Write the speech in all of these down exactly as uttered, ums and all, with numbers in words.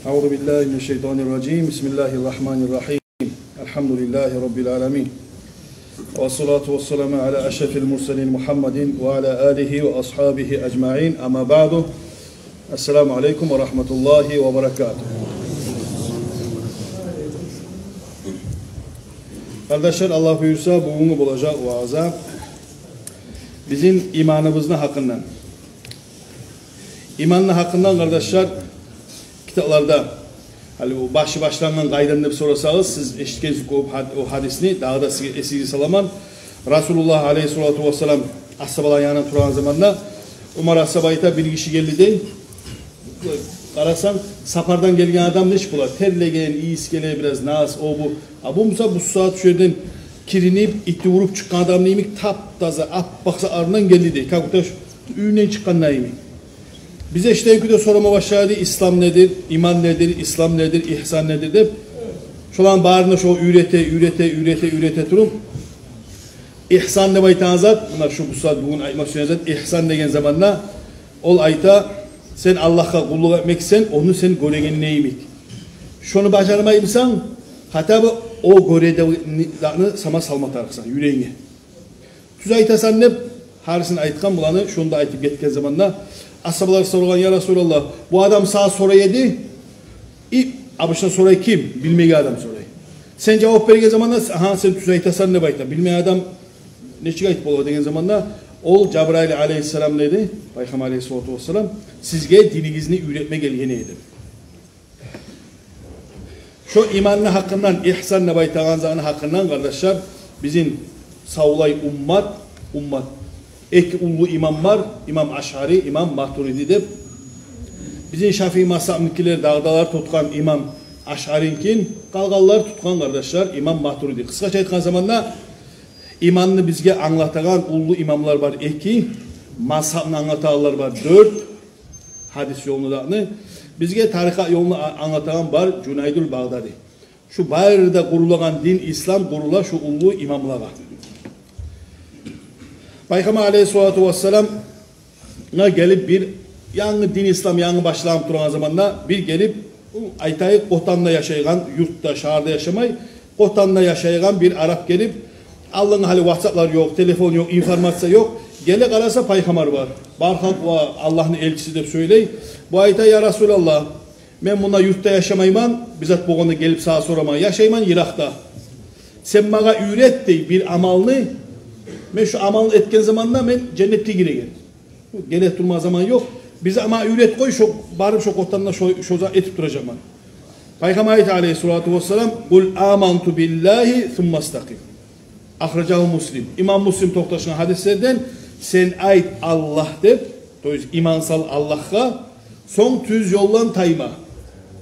أعوذ بالله من الشيطان الرجيم. بسم الله الرحمن الرحيم. الحمد لله رب العالمين. والصلاة والسلام على أشرف المرسلين محمد وعلى آله وأصحابه أجمعين. أما بعد. السلام عليكم ورحمة الله وبركاته. Къардашлар, Аллагь буюрса, бугюнгю болажакъ вааза бизин иманыбызны гьакъындан. Иманны гьакъындан, къардашлар, китапларда, гьали бу башы башлангъан къайдан деп сорасагъыз, сиз эшитгенсиз кёп гьад-, о гьадисни, дагъы да сизге, эсигизге саламан. Расулуллагь алейгьиссалату вассалам асгьабалар янына турагъан заманда Умар асгьаба айта, бир гиши гелди дей. Къарасанг, сапардан гелген адам нечик бола? Терлеген, ийис геле, бираз нас, о бу. А бу буса, бу сагьат шу ерден киринип, итти уруп чыкъгъан адам йимик, тап-таза, аппакъ сакъларындан гелди дей. Как будто шу уьюнден чыкъгъан йимик. Биз эшитген кюйде сорама башлады: «Ислам недир? Иман недир? Ислам недир? Игьсан недир?» — деп. Шоланы барын да шо уьйрете, уьйрете, уьйрете, уьйрете туруп, игьсан деп айтагъан зат, муна шу бу сагьат бугюн айтма сюеген зат, игьсан деген заманда, ол айта: «Сен Аллагьгъа къуллукъ этмексен, ону сен гёреген йимик. Шону бажармай бусанг, хотя бы о гёре де затны сама салма тарыкъсан юрегинге. Тюз айтасан», — деп, гьарисин айтгъан буланы, шону да айтып гетген заманда, асгьабалар сорагъан: «Я Расулаллагь, бу адам сагъа сорай эди, и обычно сорай ким? Билмеген адам сорай. Сен жавап берген заманда, агьа, сен тюз айтасан деп айта. Билмеген адам нечик айтып бола?» — деген заманда, ол Жабрайыл алейгьиссалам деди, Пайхаммар алейгьиссалату вассалам, сизге динигизни уьйретме гелген эди. Шо иманны гьакъындан, игьсан деп айтагъан затны гьакъындан, къардашлар, бизин савлай уммат, уммат, эки уллу имам бар, имам Ашъари, имам Матуриди деп. Бизин Шафии мазгьабныкилер, дагъдалар тутгъан имам Ашъаринкин, къалгъанлар тутгъан, къардашлар, имам Матуриди. Къысгъача айтгъан заманда, иманны бизге англатагъан уллу имамлар бар эки, мазгьабны англатагъанлар бар дёрт, гьадис ёлну дагъыны, бизге тарикъат ёлну а-, англатагъан бар Жунайдул Багъдади. Шу бары да къурулагъан дин, ислам къурула шу уллу имамлагъа. Пайхаммар алейгьиссалату вассаламгъа гелип бир янгы дин, ислам янгы башлагъан турагъан заманда бир гелип, айтайыкъ, къотанда яшайгъан, юртда, шагьарда яшамай, къотанда яшайгъан бир арап гелип, алдынгъа гьали ватсаплар ёкъ, телефон ёкъ, информация ёкъ. Геле къараса, Пайхаммар бар. Бар халкъ: «Ва Аллагьны элчиси», — деп сёйлей. Бу айта: «Я Расулаллагь, мен мунда юртда яшамайман, бир зат болгъанда гелип сагъа сораман, яшайман йыракъда. Сен магъа уьйрет, — дей, — бир амалны. Мен шу амалны этген заманда мен женнетге гиреген». Геле турма заман ёкъ. «Бир зат магъа уьйрет къой, шо, барып шо къотанда шо, шо зат этип туражакъман». Пайхаммар айта алейгьиссалату вассалам: «Къул аманту биллагьи сумма истакъим». Ахражагьу Муслим. Имам Муслим токъташгъан гьадислерден: «Сен айт: Аллагь», — деп, то есть иман сал Аллагьгъа, сонг тюз ёлдан тайма,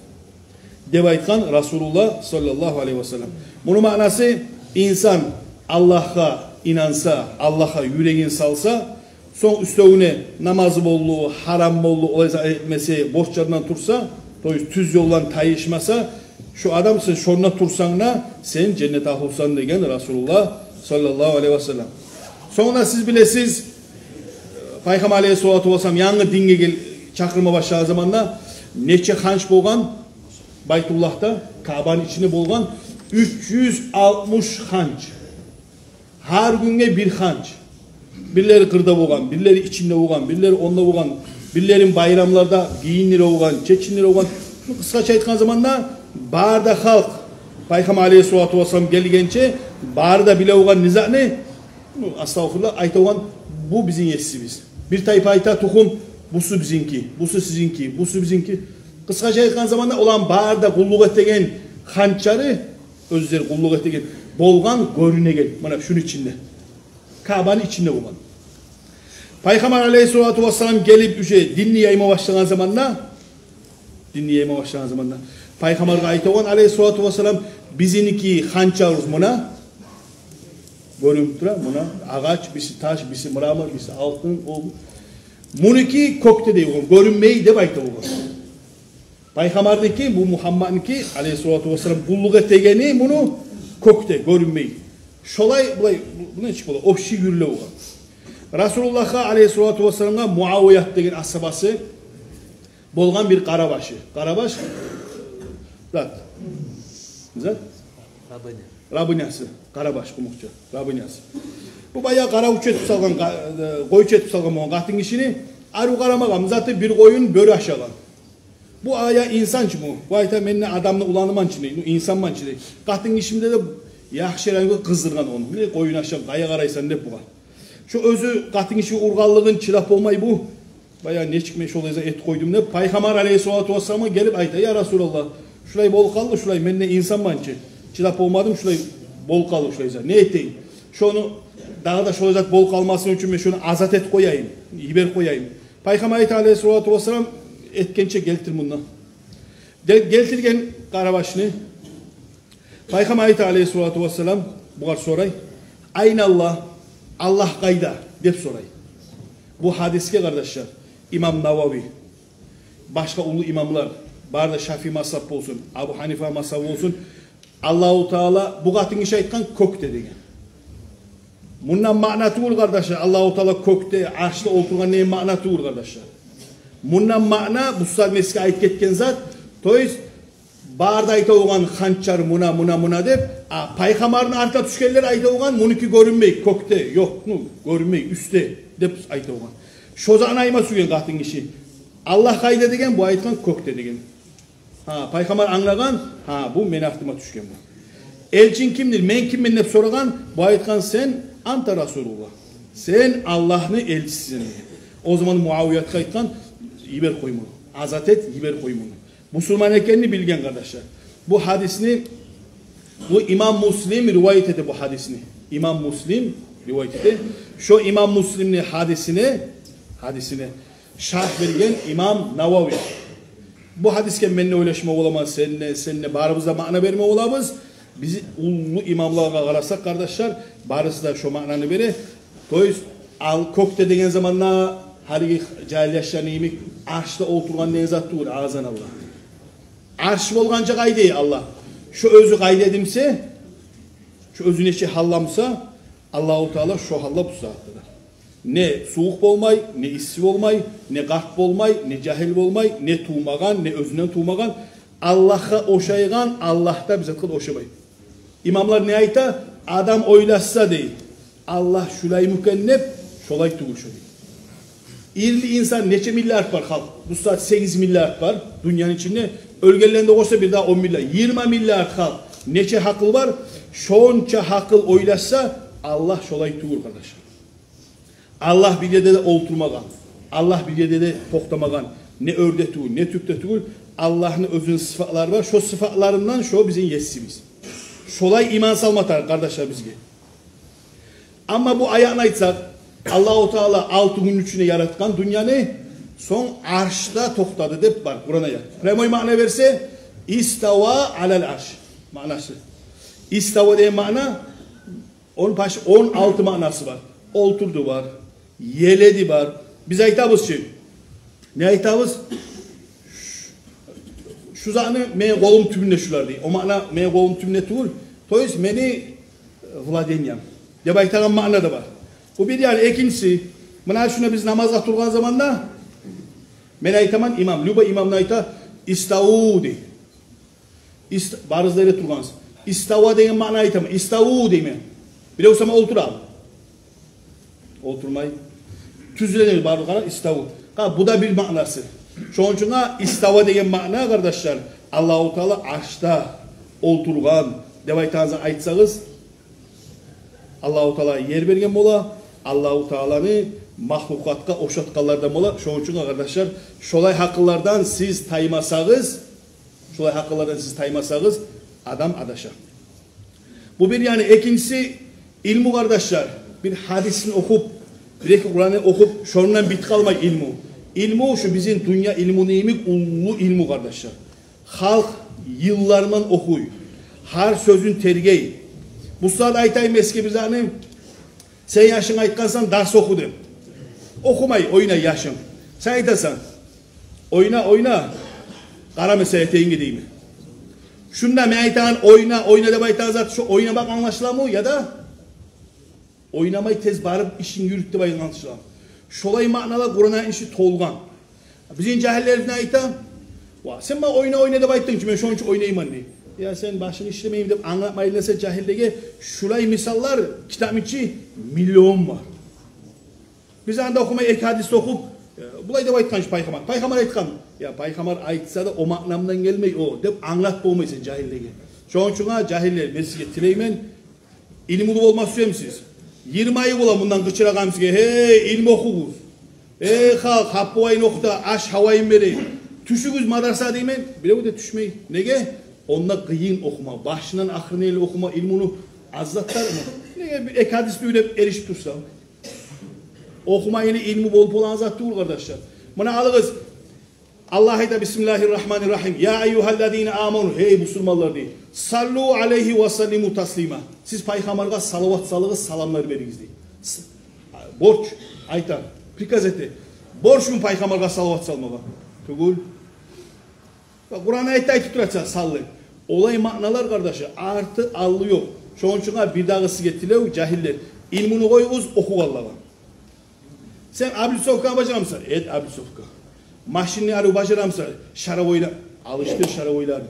— деп айтгъан Расулуллагь саллаллагьу алейгьи ва саллам. Муну маънасы: инсан Аллагьгъа инанса, Аллагьгъа юрегин салса, сонг уьстевюне намазы болду, гьарам болду, олай зат этмесе, борчларындан турса, то есть тюз ёлдан тайышмаса, шу адам, сен шонда турсанг да, сен женнет агьлусан деген Расулуллагь саллаллагьу алейгьи ва саллам. Сонг да сиз билесиз, Пайхаммар алейгьиссалату вассалам янгы динге гел-, чакъырма башлагъан заманда нече ханч болгъан Байтуллагьда, Каабаны ичинде болгъан? Уьч юз алтмыш ханч. Гьар гюнге бир ханч. Бирлери къырда болгъан, бирлери ичинде болгъан, бирлери онда болгъан, бирлерин байрамларда гийиндире болгъан, чечиндире болгъан. Къысгъача айтгъан заманда, бары да халкъ, Пайхаммар алейгьиссалату вассалам гелгенче, бары да биле болгъан не затны, ну, астагъфируллагь, айта болгъан: «Бу бизин есибиз». Бир тайпа айта, тухум: «Бусу бизинки, бусу сизинки, бусу бизинки». Къысгъача айтгъан заманда, оланы бары да къуллукъ этеген ханчлары, оьзлери къуллукъ этеген, болгъан, гёрюнеген, муна шуну ичинде. Каабаны ичинде болгъан. Пайхаммар алейгьиссалату вассалам гелип, уже динни яйма башлагъан заманда, динни яйма башлагъан заманда, Пайхаммаргъа айта болгъан алейгьиссалату вассалам: «Бизинки ханчларыбыз муна, гёрюнюп тура, муна агъач, бириси таш, бириси мрамор, бириси алтын, о, мунуки кёкде», — дей болгъан, «гёрюнмей», — деп айта болгъан. Пайхаммарныки, бу Мугьаммадныки, алейгьиссалату вассалам, къуллукъ этегени муну кёкде, гёрюнмей. Шолай, булай, бу, бу нечик бола? Общий юрюле болгъан. Расулуллагьгъа, алейгьиссалату вассаламгъа, Муавият деген асгьабасы болгъан бир къарабашы. Къарабаш, Зат. Зат? Рабыня. Рабынясы. Къарабаш къумукъча. Рабынясы. Бу баягъы къаравчу этип салгъан, къа-, э, къойчу этип салгъан болгъан къатын гишини, арив къарамагъан, заты бир къоюн бёрю ашагъан. Бу ая инсан чы бу. Бу айта, мен де адамны уланыман чы дей, ну, инсанман чы дей. Къатын гишим де, де яхшы ярамай къыздыргъан ону. Муна къоюн ашап, къайда къарайсан деп бугъар. Шо оьзю къатын гиши ургъанлыгъын чыдап болмай бу. Баягъы нечик мен шолай зат этип къойдум деп, Пайхаммар алейгьиссалату вассаламгъа гелип айта: «Я Расулаллагь, шулай болуп къалды, шулай, мен де инсанман чы. Чыдап болмадым, шулай болуп къалды шулай зат. Не этейим? Шону дагъы да шолай зат болуп къалмасын учун мен шону азат этип къояйым, йиберип къояйым». Пайхаммар айта алейгьиссалату вассалам: «Этгенче гелтир мунда». Де-, гелтирген къарабашны. Пайхаммар айта алейгьиссалату вассалам, бугъар сорай: «Айналлагь, Аллагь къайда?» — деп сорай. Бу гьадисге, къардашлар, имам Навави, башгъа уллу имамлар, бары да Шафии мазгьаб болсун, Абу Гьанифа мазгьаб болсун, Аллагьу Таала, бу къатын гиши айтгъан, кёкде деген. Мундан маъна тюгюл, къардашлар, Аллагьу Таала кёкде, аршда олтургъан деген маъна тюгюл, къардашлар. Мундан маъна, бу сагьат мен сизге айтып гетген зат, то есть, бары да айта болгъан ханчар муна, муна, муна деп, а Пайхаммарны артына тюшгенлер айта болгъан, муники гёрюнмей, кёкде, ёкъ, ну, гёрюнмей, уьстде деп айта болгъан. Шо затны айтма сюйген къатын гиши. Аллагь къайда деген, бу айтгъан кёкде деген. Гьа, Пайхаммар англагъан, гьа, бу мени артыма тюшген бу. Элчинг кимдир, мен киммен деп сорагъан, бу айтгъан, сен анта Расулуллагь. Сен Аллагьны элчисисен деген. О заман Муавиятгъа айтгъан, йибер къой муну. Азат эт, йибер къой муну. Бусурман экенни билген, къардашлар. Бу гьадисни, бу имам Муслим ривайат эте бу гьадисни. Имам Муслим ривайат эте. Шо имам Муслимни гьадисине, гьадисине шаргь берген имам Навави. Бу гьадисге мен де ойлашма боламан, сен де, сен де, барыбыз да маъна берме болабыз. Биз уллу имамлагъа къарасакъ, къардашлар, барысы да шо маънаны бере. То есть, ал кёкде деген заманда, гьалиги жагьил яшланы йимик, аршда олтургъан деген зат тюгюл, азан Аллагь. Арш болгъанча къайда Аллагь? Шо оьзю къайда эди буса, шо оьзю нече гьалда буса, Аллагьу Таала шо гьалда бу сагьатда да. Не сувукъ болмай, не исси болмай, не къарт болмай, не жагьил болмай, не тувмагъан, не оьзюнден тувмагъан. Аллагьгъа ошайгъан Аллагь да бир затгъа да ошамай. Имамлар не айта? Адам ойлашса дей, Аллагь шулаймы экен деп, шолай тюгюл шо дей. Ирли инсан, нече миллиард бар халкъ? Бу сагьат сегиз миллиард бар дюньяны ичинде. Оьлгенлени де къошса, бир дагъы он миллиард, йигирма миллиард халкъ. Нече гьакъыл бар? Шонча гьакъыл ойлашса, Аллагь шолай тюгюл, къардашлар. Аллагь бир ерде де олтурмагъан, Аллагь бир ерде де токътамагъан, не оьрде тюгюл, не тюпде тюгюл. Аллагьны оьзюню сыфатлары бар, шо сыфатларындан шо бизин есибиз. Шолай иман салма тарыкъ, къардашлар, бизге. Амма бу аятны айтсакъ, Аллагьу Таала алты гюнню ичинде яратгъан дюньяны, сонг аршда токътады деп бар Къуран аят. Прямой маъна берсе, истава алал арш. Маънасы. Истава деген маъна, он паш-, он алты маънасы бар. Олтурду бар, еледи бар. Биз айтабыз чы, не айтабыз? Шу затны мени къолум тюбюнде шулар дей. О маъна мени къолум тюбюнде тюгюл, то есть мени, э, владениям деп айтагъан маъна да бар. Бу бир яны. Экинчиси, муна шунда биз намазгъа тургъан заманда мен айтаман, имам, любой имам да айта, «Иставу» дей. Ист-, барыгъыз да эретургъансыз. Истава деген маъна айтаман. Иставу деймен. Бирев сама олтурамы? Олтурмай. Тюзленер, барып къара, иставу. Къа, бу да бир маънасы. Шону учун да истава деген маъна, къардашлар, Аллагьу Таала аршда олтургъан деп айтагъанны айтсагъыз, Аллагьу Таала ер берген бола, Аллагьу Тааланы махлукъатгъа ошатгъанлардан бола. Шону учун да, къардашлар, шолай гьакъыллардан сиз таймасагъыз, шолай гьакъыллардан сиз таймасагъыз, адам адаша. Бу бир яны. Экинчиси, илму, къардашлар. Бир гьадисни охуп, бир-эки Къуранны охуп, шондан битип къалмай илму. Илму, шу бизин дюнья илмуну йимик уллу илму, къардашлар. Халкъ йыллар булан охуй, гьар сёзюн тергей. Бу сагьат айтайым эсги бир затны, сен яшынга айтгъансан, дарс оху деп. Охумай, ойнай яшынг. Сен айтасан, ойна, ойна, къарама, сен этегенге деймен. Шунда мен айтагъан ойна, ойна деп айтагъан зат, шо ойнамакъ англашыламы, яда ойнамай тез барып ишинг юрют деп англашыламы? Шолай маънала Къуран аятны ичи толгъан. Бизин жагьиллерибиз не айта? «Ва, сен магъа ойна, ойна деп айтдынг чы, мен шону учун ойнайман», — дей. Я сен башынг ишлемейми деп англатмайлы эсе жагьиллеге, шулай мисаллар китапны ичи миллион бар. Биз анда охумай, эки гьадисни охуп, э, булай деп айтгъан чы пайхаммар. Пайхаммар айтгъан. Я пайхаммар айтса да, о маънадан гелмей о деп англатып болмайсан жагьиллеге. Шону учун, гьа, жагьиллер, мен сизге тилеймен, илмулу болма сюемисиз? Йигирма йыл бола мундан къычырагъанман сизге: «Гьей, илму охугъуз! Гьей, халкъ, гьап бувайын охута, аш-гьавайын берейик. Тюшюгюз мадрасагъа», — деймен. Бирев де тюшмей. Неге? Онда къыйын охума, башындан ахырына ерли охума, илмуну аз затларымы? Неге? Бир эки гьадисни уьйренип эришип турса. Охума ини илму болуп болагъан зат тюгюл, къардашлар. Муна алыгъыз. Аллагь айта: «Бисмиллагьи ррагьмани ррагьим. Я айюгьаллазина аману, гьей бусурманлар, — дей, — саллу алайгьи ва саллиму таслима». Сиз пайхаммаргъа салават салыгъыз, саламлар беригиз, — дей. С-, борч, айта, приказ эте. Борчму пайхаммаргъа салават салмагъа? Тюгюл. Ва Къуран аятда айтып тура чы, саллы. Олай маъналар, къардашлар, арты-алды ёкъ. Шону учун, гьа, бирдагъы сизге тилев, жагьиллер, илмуну къоюгъуз охугъанлагъа. Сен облицовка бажарамысан? Эт облицовка. Машинни алып бажарамысан? Шаровойла, алышдыр шаровойланы.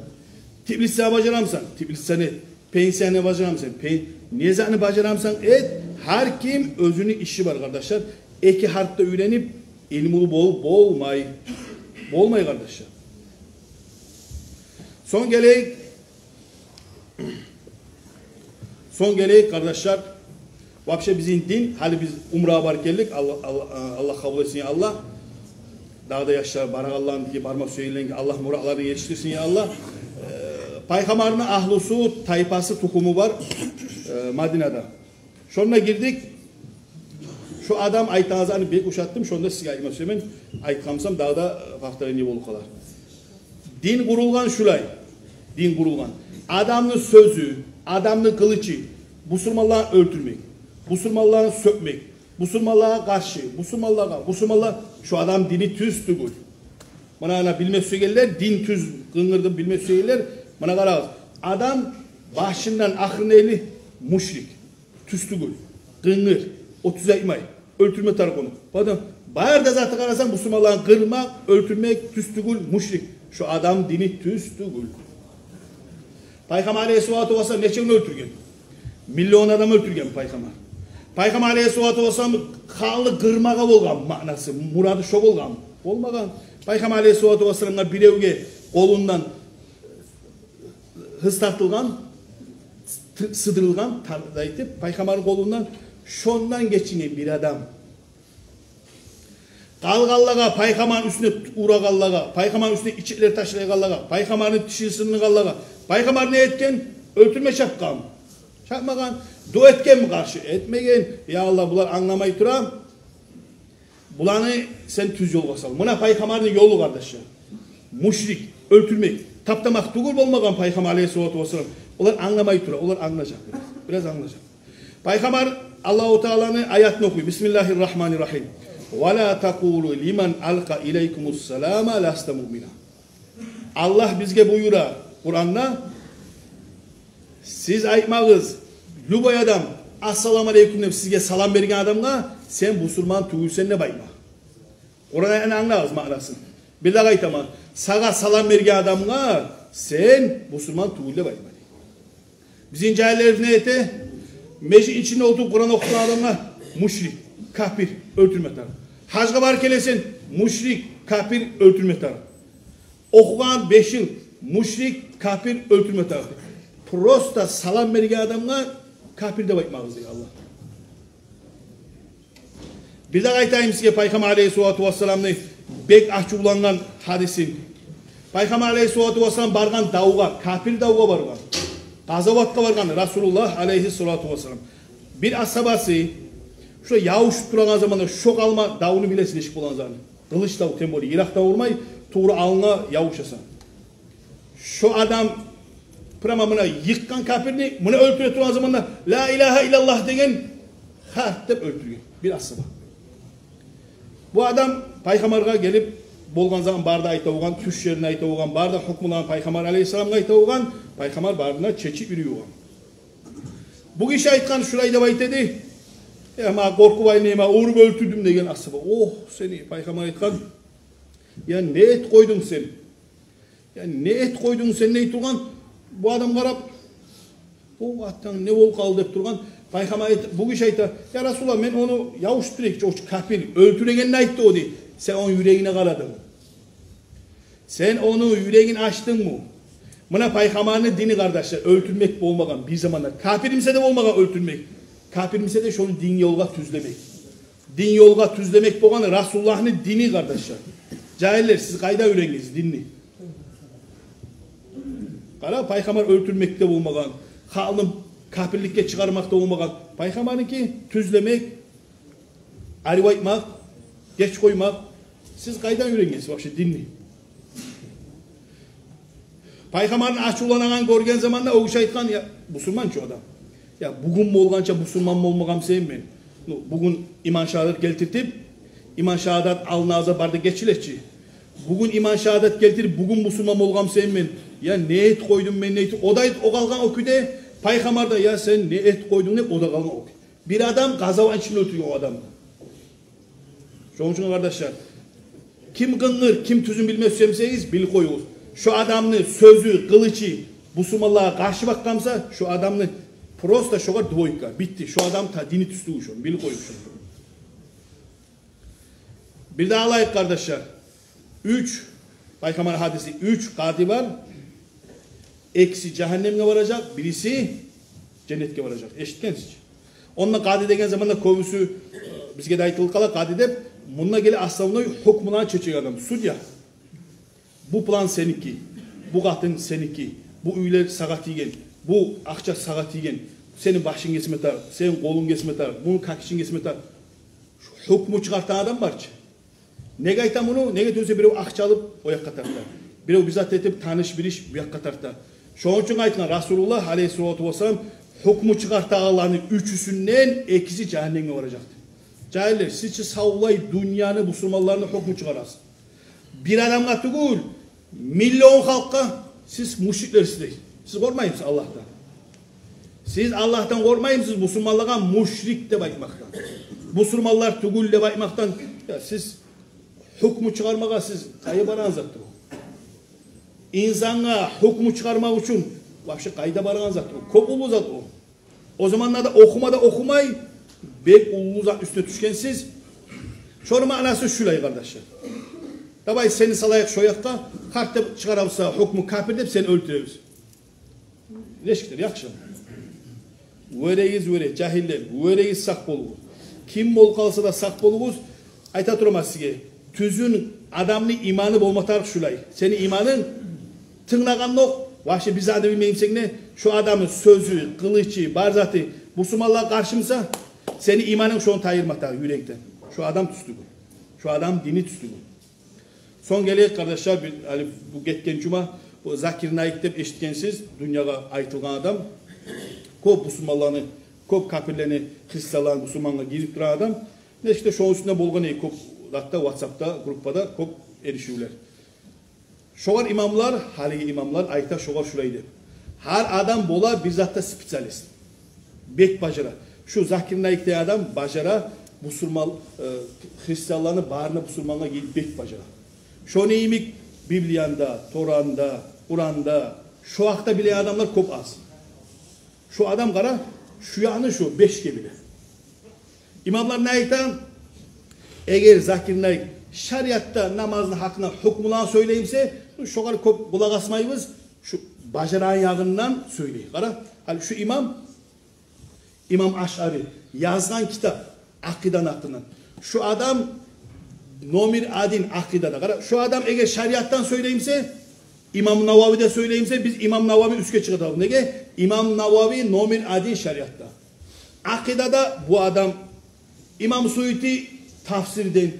Теплица бажарамысан? Теплицаны эт. Пенсияны бажарамысан? Пен-, не затны бажарамысан? Эт. Гьар ким оьзюню иши бар, къардашлар. Эки гьарпны уьйренип, илмулу бол-, болмай. Болмай, къардашлар. Сонг гелейик. Сонг гелейик, къардашлар. Вообще бизин дин, гьали биз умрагъа барып гелдик. Аллагь, Аллагь, Аллагь къабул этсин, я Аллагь. Дагъы да яшлар барагъанланы, барма сюегенлени Аллагь муратларына етишдирсин, я Аллагь. Э, пайхаммарны агьлюсю, тайпасы, тухуму бар, э, Мадинада. Шонда гирдик. Шо адам айтагъан затны бек ушатдым, шонда сизге айтма сюемен. Айтгъан бусам, дагъы да, э, повторение болуп къалар. Дин къурулгъан шулай. Дин къурулгъан. Адамны сёзю, адамны къылычы, бусурманланы оьлтюрмек, бусурманланы сёкмек, бусурманлагъа къаршы, бусурманлагъа, бусурманла, шо адам дини тюз тюгюл. Муна, ана, билме сюегенлер, дин тюз къынгырды билме сюегенлер, муна къарагъыз. Адам башындан ахырына ерли мушрик. Тюз тюгюл. Къынгыр. О тюз айтмай. Оьлтюрме тарыкъ ону. Адам, бары да заты къарасанг, бусурманланы къырмакъ, оьлтюрмек, тюз тюгюл, мушрик. Шо адам дини тюз тюгюл. Пайхаммар алайгьиссалату вассалам нече гюн оьлтюрген? Миллион адам оьлтюрген пайхаммар. Пайхаммар алайгьиссалату вассалам халкъны къырмагъа болгъан маънасы, мурады шо болгъан? Болмагъан. Пайхаммар алайгьиссалату вассаламгъа биревге къолундан гьыз тартылгъан, т-, сыдырылгъан, тар-, айтып, пайхаммарны къолундан, шондан гечинген бир адам. Къалгъанлагъа, пайхаммарны уьстюне урагъанлагъа, пайхаммарны уьстюне ичеклер ташлайгъанлагъа, пайхаммарны тишин сындыргъанлагъа, пайхаммар не этген? Оьлтюрме чапгъан? Чапмагъан. Дуа этгенми къаршы? Этмеген. Я Аллагь, булар англамай тура. Буланы сен тюз ёлгъа сал. Муна пайхаммарны ёлу, къардашлар. Мушрик, оьлтюрмек, таптамакъ тюгюл болмагъан пайхаммар алайгьиссалату вассалам. Олар англамай тура, олар англажакъ бираз. Бираз англажакъ. Пайхаммар Аллагьу Тааланы аятын охуй. Бисмиллагьи ррагьмани ррагьим. «Ва ла такъулу лиман алкъа илайкумус салама ласта муъмина». Аллагь бизге буюра Къуранда: «Сиз айтмагъыз, любой адам, ассаламу алейкум деп сизге салам берген адамгъа, сен бусурман тюгюлсен деп айтма». Къуран аятны англагъыз маънасын. Бирдагъы айтаман, сагъа салам берген адамгъа сен бусурман тюгюл деп айтма. Бизин жагьиллерибиз не эте? Межит ичинде олтуруп Къуран охуйгъан адамгъа мушрик, капир, оьлтюрме тарыкъ. Гьажгъа барып гелесен, мушрик, капир, оьлтюрме тарыкъ. Охугъан беш йыл, мушрик, капир, оьлтюрме тарыкъ. Просто салам берген адамгъа капир деп айтмагъыз, дей Аллагь. Бирдагъы айтайым сизге пайхаммар алайгьиссалату вассаламны бек ачувлангъан гьадисин. Пайхаммар алайгьиссалату вассалам баргъан давгъа, капир давгъа баргъан. Къазаватгъа баргъан Расулуллагь алайгьиссалату вассалам. Бир асгьабасы шо ябушуп турагъан заманда, шо къалма давну билесиз нечик болагъанын. Къылыч дав, тем более, йыракъдан урмай, тувра алынга ябушасан. Шо адам прямо муна йыкъгъан капирни, муна оьлтюре тургъан заманда «Ла илагьа иллаллагь» деген, харт деп оьлтюрген бир асгьаба. Бу адам пайхаммаргъа гелип, болгъан затны бары да айта болгъан, тюшлерин айта болгъан, бары да гьукмуланы пайхаммар алайгьиссаламгъа айта болгъан, пайхаммар барын да чечип юрюй болгъан. Бу гиши айтгъан, шулай деп айта эди: «Я, магъа къоркъуп айланма, уруп оьлтюрдюм», — деген асгьаба. «Ох, сени», — пайхаммар айтгъан, «я не этип къойдунг сен? Я не этип къойдунг сен, не этип тургъан?» Бу адам къарап: «О, атанг не болуп къалды?» — деп тургъан. Пайхаммар айт-, бу гиши айта: «Я Расулуллагь, мен ону ябушдуруп турайым чы, о чу капир оьлтюрегенни айтды о», — дей. «Сен ону юрегине къарадынгмы? Сен ону юрегин ачдынгмы?» Муна Пайхаммарны дини, къардашлар, оьлтюрмек болмагъан бир заманда. Капир буса да болмагъан оьлтюрмек. Капир буса да шону дин ёлгъа тюзлемек. Дин ёлгъа тюзлемек болгъан Расулуллагьны дини, къардашлар. Жагьиллер, сиз къайда уьйренгенсиз динни? Къара, Пайхаммар оьлтюрмекде болмагъан, халкъны капирликге чыгъармакъда болмагъан. Пайхаммарныки тюзлемек, арив айтмакъ, геч къоймакъ. Сиз къайда уьйренгенсиз вообще динни? Пайхаммарны ачувланагъанын гёрген заманда о гиши айтгъан: «Я, бусурман чы о адам. Я, бугюн болгъанча бусурман болмагъанман мен. Ну, бугюн иман шагьадат гелтиртип, иман шагьадат алдын алса бары да гечиле чи. Бугюн иман шагьадат гелтирип, бугюн бусурман болгъанман мен. Я не этип къойдум мен, не этип?» О да айт-, о къалгъан о кюйде, Пайхаммар да: «Я сен не этип къойдунг?» — деп, о да къалгъан о кюй. Бир адам къазаватны ичинде оьлтюрген о адамны. Шону учун, къардашлар, ким къынгыр, ким тюзюн билме сюе бусагъыз, билип къоюгъуз. Шо адамны сёзю, къылычы бусурманлагъа къаршы бакъгъан буса, шо адамны просто шогъар двойка, битди. Шо адам та дини тюз тюгюл, шону билип къоюгъуз шону. Бир де алайыкъ, къардашлар. Уьч, Пайхаммар гьадиси, уьч къади бар. Экиси жагьаннемге баражакъ, бириси женнетге баражакъ. Эшитгенсиз чи. Онда къади деген заманда кёбюсю, э, бизге де айтылып къала къади деп, мунда геле основной гьукмуланы чечеген адам, судья. Бу план сеники, бу къатын сеники, бу уьйлер сагъа тийген, бу акъча сагъа тийген, сени башынг гесме тар, сени къолунг гесме тар, муну какичин гесме тар. Гьукму чыгъартагъан адам бар чы. Неге айтам муну? Неге тюгюл эсе, бирев акъча алып о якъгъа тарта. Бирев бир зат этип, таныш-билиш бу якъгъа тарта. Шону учун айтгъан Расулуллагь алайгьиссалату вассалам, гьукму чыгъартагъанланы уьчюсюнден экиси жагьаннемге баражакъ деп. Жагьиллер, сиз чи савлай дюньяны, бусурманланы гьукму чыгъарасыз. Бир адамгъа тюгюл, миллион халкъгъа сиз мушриклерсиз дей. Сиз къоркъмаймысыз Аллагьдан? Сиз Аллагьдан къоркъмаймысыз бусурманлагъа мушрик деп айтмакъдан? Бусурманлар тюгюл деп айтмакъдан? Я сиз гьукму чыгъармагъа сиз къайда барагъан затдыр о? Инсангъа гьукму чыгъармакъ учун вообще къайда барагъан затдыр о? Кёп уллу зат о. О заманларда охума да охумай, бек уллу зат уьстюне тюшгенсиз. Шону маънасы шулай, къардашлар. Давай, сени салайыкъ шо якъгъа, къарт деп чыгъара буса гьукму капир деп, сени оьлтюребиз. Нечикдир, яхшы. Вёрегиз, вёре, жагьиллер, вёрегиз, сакъ болугъуз. Ким болуп къалса да сакъ болугъуз. Айта тураман сизге, тюзюн адамны иманы болма тарыкъ шулай. Сени иманынг тынглагъандокъ, вообще бир зат да билмей бусанг да, шо адамны сёзю, къылычы, бар заты бусурманлагъа къаршы буса, сени иманынг шону тайдырма тарыкъ юрекден. Шо адам тюз тюгюл. Шо адам дини тюз тюгюл. Сонг гелейик, къардашлар, бир, гьали бу гетген жума, бу Закир Найик деп эшитгенсиз, дюньягъа айтылгъан адам. Кёп бусурманланы, кёп капирлени, христианланы бусурмангъа гийирип турагъан адам. Нечик де шону уьстюнде болгъан эди кёп затда, ватсапда, группада кёп эришивлер. Шогъар имамлар, гьалиги имамлар айта шогъар шулай деп: гьар адам бола бир затда специалист. Бек бажара. Шу Закир Найик деген адам бажара бусурман, э, христианланы барын да бусурмангъа гийирип бек бажара. Шону йимик Библияны да, Тораны да, Къуранны да, шо гьакъда билеген адамлар кёп аз. Шо адам, къара, шу ягъын шо бешге биле. Имамлар не айта? Эгер Закир Найик шариатда намазны гьакъында гьукмуланы сёйлей буса, шогъар кёп къулакъ асмайбыз, шу бажарагъан ягъындан сёйлей. Къара, гьали шу имам, имам Ашъари язгъан китап акъиданы гьакъындан. Шу адам номер один акъидада. Къара, шу адам эгер шариатдан сёйлей буса, имам Навави де сёйлей буса, биз имам Навави уьстге чыгъарабыз. Неге? Имам Навави номер один шариатда. Акъидада бу адам, имам Суюти тафсирден,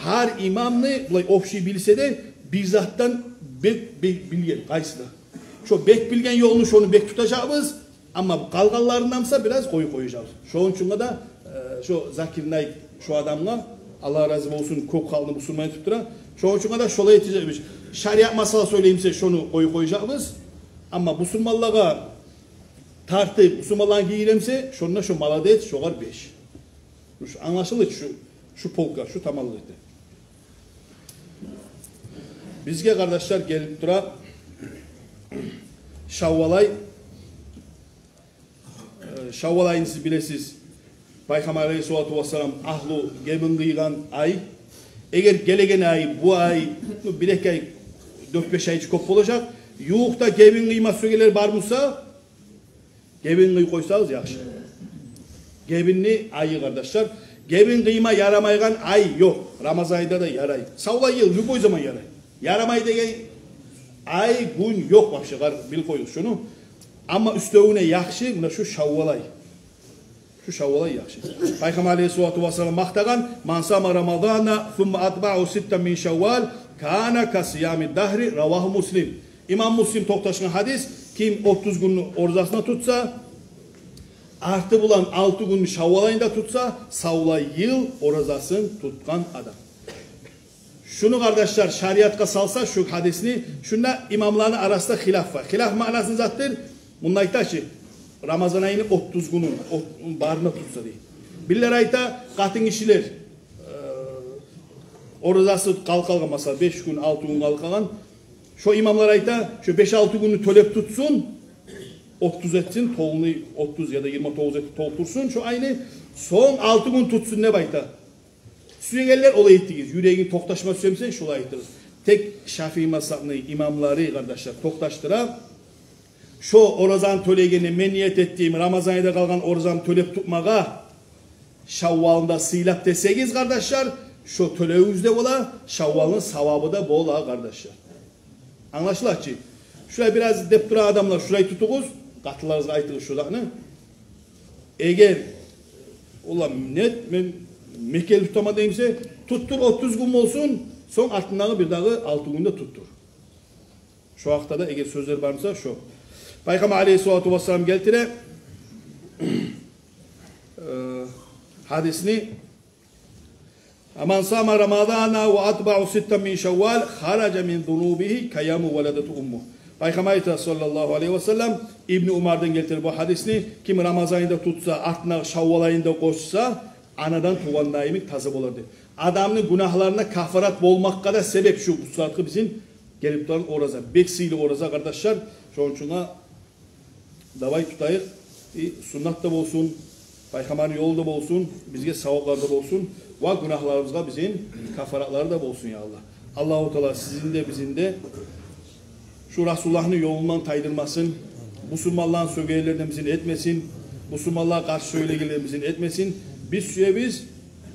гьар имамны булай общий билсе де, бир затдан бек, бек билген, къайсы да. Шо бек билген ёлну, шону бек тутажакъбыз, амма къалгъанларындан буса бираз къоюп къояжакъбыз. Шону учун да, э, шо Закир Найик, шо адамгъа, Аллагь рази болсун, кёп халкъны бусурман этип тура. Шону учун да шолай этежекбиз. Шариат масъала сёйлей буса, шону къоюп къояжакъбыз. Амма бусурманлагъа тартып, бусурманланы гийире буса, шонда шо молодец, шогъар беш. Шу англашылды шу, шу полка, шу таманлыкъ эте. Бизге, къардашлар, гелип тура Шаввал ай, э, Шаввал айны сиз билесиз, Пайхаммар алейгьиссалату вассалам агьлю гебин къыйгъан ай. Эгер гелеген ай, бу ай, ну, бир-эки ай, дёрт-беш ай чы кёп болажакъ. Ювукъда гебин къыйма сюегенлер бар буса, гебин къыйып къойсагъыз яхшы. Гебинни айы, къардашлар. Гебин къыйма ярамайгъан ай ёкъ. Рамазан айда да ярай. Савлай йыл, любой заман ярай. Ярамай деген ай, гюн ёкъ вообще, къар-, билип къоюгъуз шуну. Амма уьстевюне яхшы муна шу Шаввал ай. Шу Шаввал ай яхшы. Пайхаммар алейгьиссалату вассалам макътагъан: «Ман сама Рамадана сумма атбагьу ситта мин Шаввал кана ка сиями дагьри». Равагьу Муслим. Имам Муслим токъташгъан гьадис: ким отуз гюнню оразасын тутса, арты булан алты гюнню Шаввал айында тутса, савлай йыл оразасын тутгъан адам. Шуну, къардашлар, шариатгъа салса шу гьадисни, шунда имамланы арасында хилаф бар. Хилаф маънасы не затдыр? Мунда айта чы, Рамазан айны отуз гюнюн, от-, барын да тутса дей. Бирлер айта, къатын гишилер, э, оразасы къалып къалгъан, масала, беш гюн, алты гюн къалып къалгъан. Шо имамлар айта, шо беш-алты гюнню тёлеп тутсун, отуз этсин, толуну отуз яда йигирма тогъуз этип толтурсун шо айны, сонг алты гюн тутсун деп айта. Сюегенлер олай этигиз, юрегинг токъташма сюемсен, шолай этигиз. Тек Шафии мазгьабны имамлары, къардашлар, токъташдыра, шо оразаны тёлегенде мен ният этдим Рамазан айда къалгъан оразамны тёлеп тутмагъа, Шаввалны да сыйлап десегиз, къардашлар, шо тёлевюгюз де бола, Шаввалны савабы да бола, къардашлар. Англашыла чы? Шулай бираз деп турагъан адамлар, шулай тутугъуз, къатынларыгъызгъа айтыгъыз шо затны. Эгер, олар, нет, мен мекенли тутаман деймсе, туттур, отуз гюн болсун, сонг артындагъы бирдагъы алты гюн де туттур. Шо гьакъда да эгер сёзлер бар буса, шо. Пайхаммар алейгьиссалату вассалам гелтире, э, гьадисни: «Ман сама Рамадана ва атбагьу ситта мин Шаввал хараджа мин зунубигьи ка явми валадатгьу уммугьу». Пайхаммар айта, саллаллагьу алайгьи ва саллам, Ибну Умардан гелтире бу гьадисни: ким Рамазан айны да тутса, артына Шаввал айны да къошса, анадан тувгъандай йимик таза болар деп. Адамны гюнагьларына кафарат болмакъгъа да себеп шу бу сагьатгъы бизин гелип турагъан ораза. Бек сыйлы ораза, къардашлар. Шону учун да давай тутайыкъ. И суннат да болсун, Пайхаммарны ёлу да болсун, бизге саваплар да болсун, ва гюнагьларыбызгъа бизин кафаратлар да болсун, я Аллагь. Аллагьу Таала сизин де, бизин де шу Расулуллагьны ёлундан тайдырмасын, бусурманланы сёгегенлерден бизин этмесин, бусурманлагъа къаршы сёйлегенлерден бизин этмесин. Биз сюебиз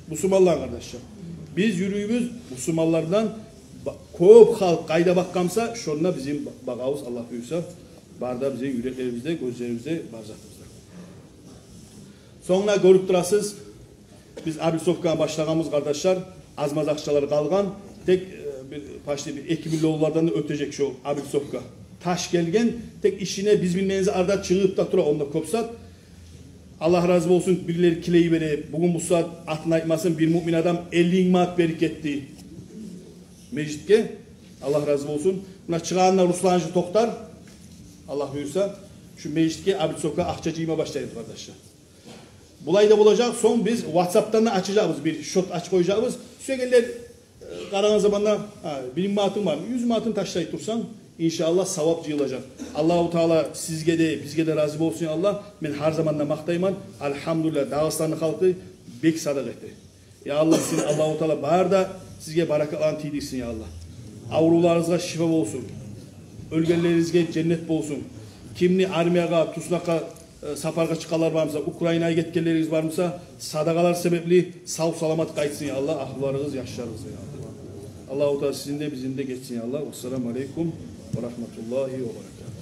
бусурманланы, къардашлар. Биз юрюйбюз бусурманлардан, ба-, кёп халкъ къайда бакъгъан буса, шонда бизин ба-, багъабыз, Аллагь буюрса, бар да бизин юреклерибизде, гёзлерибизде, бар затыбызда. Сонг да гёрюп турасыз, биз облицовканы башлагъанбыз, къардашлар. Аз-маз акъчалар къалгъан. Тек, э, бир, почти бир эки миллионлардан да оьтежек шо облицовка. Таш гелген, тек ишине биз билмейген арада чыгъып да тура онда кёп зат. Аллагь рази болсун, бирлери тилей бере. Бугюн бу сагьат атын айтмасын, бир муъмин адам элли минг манат берип гетди межитге. Аллагь рази болсун. Муна чыгъагъанда Русланжы токътар, Аллагь буюрса, шу межитге облицовка акъча жыйма башлайбыз, къардашлар. Булай да болажакъ, сонг биз WhatsApp-тан да ачажакъбыз, бир счёт ачып къояжакъбыз. Сюегенлер, э, къарагъан заманда, гьа, бир минг манатынг бар, юз манатын ташлай турсанг, иншааллагь, савап жыйылажакъ. Аллагьу Таала сизге де, бизге де рази болсун, я Аллагь. Мен гьар заманда макътайман, альгьамдулиллагь, Дагъыстанны халкъы бек садакъа эте. Я Аллагь, сизин Аллагьу Таала бары да сизге баракатларын тийдирсин, я Аллагь. Аврувларыгъызгъа шифа болсун. Оьлгенлеригизге женнет болсун. Кимни армиягъа, туснакъгъа, э, сапаргъа чыкъгъанлар бар буса, Украинагъа гетгенлеригиз бар буса, садакъалар себепли сав-саламат къайтсын, я Аллагь, агьлюлеригиз, яшларыгъыз, я Аллагь. Аллагьу Таала сизин де, бизин де гечсин, я Аллагь. Вассаламу алейкум ва рагьматуллагьи ва баракатугь.